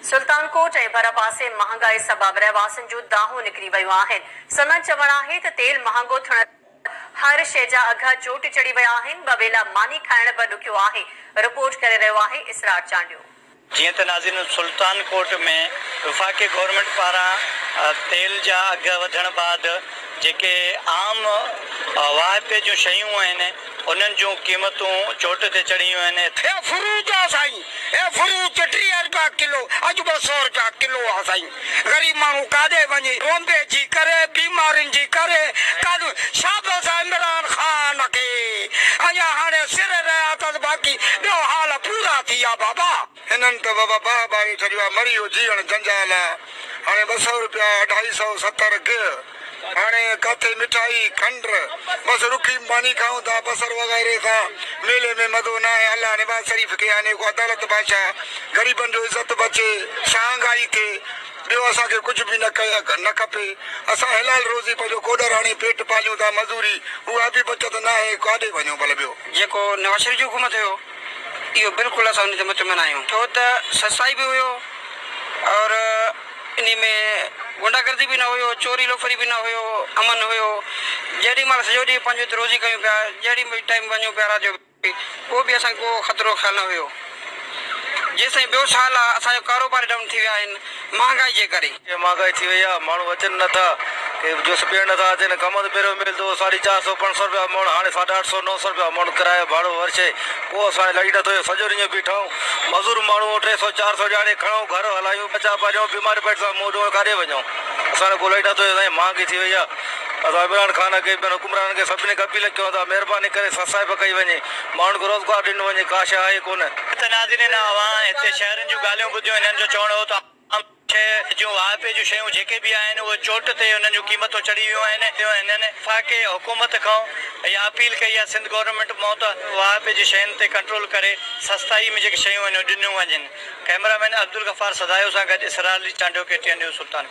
سلطان ڪوٽ ۽ ڀرپاسي مهانگائي سبب رهواسين جون دانهون نڪري ويون آهن. سندن چوڻ آهي ته تيل مهانگو ٿيڻ هر شيء جا اگهه چوٽ چڙهي ويا آهن، ٻه ويلا ماني کائڻ به ڏکيو آهي، رپورٽ ڪري رهيو آهي اسرار چانڊيو. جيئن ته ناظرين سلطان ڪوٽ ۾ وفاقي گورنمينٽ پاران تيل جا اگهه وڌڻ بعد جيڪي عام واهپي جون شيون آهن انهن جون قيمتون چوٽ تي چڙهي ويون آهن. هي فروٽ آ سائين هي فروٽ 30 رپيا ڪلو اڄ 200 رپيا ڪلو آ سائين غريب ماڻهو ڪاڏي وڃي رونبي جي ڪري بيمارين جي ڪري ڪاڏو شابس آ عمران خان کي اڃا هاڻي سر رهيا اٿس باقي ٻيو حال پورا ٿي ويا بابا. هنن ته بابا باهه ٻاري ڇڏيو آ مري ويو جيئڻ جنجال آ هاڻي 200 رپيا اڍائي سئو ستر گيهه. هاڻي ڪاٿي مٺائي، کنڊ، بس رکي ماني کائون ٿا بصر وغيره سان ميلي ۾ مزو ناهي الله نواز شريف کي آني ڪو عدالت بادشاهه غريبن جو عزت بچي سهانگائي ٿئي ٻيو اسان کي ڪجهه به نه نه کپي اسان حلال روزي پنهنجو ڪوڏر هڻي پيٽ پاليون ٿا مزوري اها به بچت ناهي ڪاڏي وڃون ڀل ٻيو. جيڪو نواز شريف جو حڪومت هيو اهو بلڪل اسان ان تي مطمئن آهيون ڇو ته سستائي به هيو اور انهي ۾ غنڊا گردي به نه هيو چوري لوفري به نه هيو امن هيو جيڏي مهل سڄو ڏينهن پنهنجو اتي روزي ڪيون پيا جهڙي به ٽائيم وڃون پيا رات جو به ڪو به اسان کي ڪو خطرو خيال نه هيو جيستائين ٻيو سال آ اسان جو ڪاروبار ڊائون ٿي ويا آهن مهانگائي جي ڪري. مهانگائي ٿي وئي آ ماڻهو اچن نه ٿا ڪي جوس پيئڻ نه ٿا اچن ڪمند پهريون ملندو هو ساڍي چار سئو پنج سئو رپيا مڻ هاڻي ساڍا اٺ سئو نو سئو رپيا مڻ ڪرايو ڀاڙو هر شئي ڪو اسان کي لڙي نه ٿو سڄو ڏينهن بيٺا آهيون مزور ماڻهو ٽي سئو چار سئو ڏيهاڙي کڻون گهر هلايون ٻچا پاليون بيمار پيٽ سان منهن ڏيون ڪاڏي وڃون اسان کي ڪو لڙي نه ٿو سائين مهانگي ٿي وئي آ اسان عمران خان کي ٻين حڪمرانن کي سڀني کي اپيل ڪيون ٿا مهرباني ڪري سستائپ ڪئي وڃي ماڻهن کي روزگار ڏنو وڃي ڪا شئي آهي ڪونه. ته ناظرين اوهان هتي شهرين جون ڳالهيون ٻڌيون هنن جو چوڻ هو ته عام شيء جون واهپي جون شيون جيڪي به آهن اهي چوٽ تي انهن جون قيمتون چڙهي ويون آهن هنن وفاقي حڪومت کان اها اپيل ڪئي آهي سنڌ گورنمينٽ مان ته واهپي جي شين تي ڪنٽرول ڪري سستائي ۾ جيڪي شيون آهن اهي ڏنيون وڃن ڪئميرا مين عبدالغفار سدايو سان گڏ Israr Ali Chandio K T N news Sultan.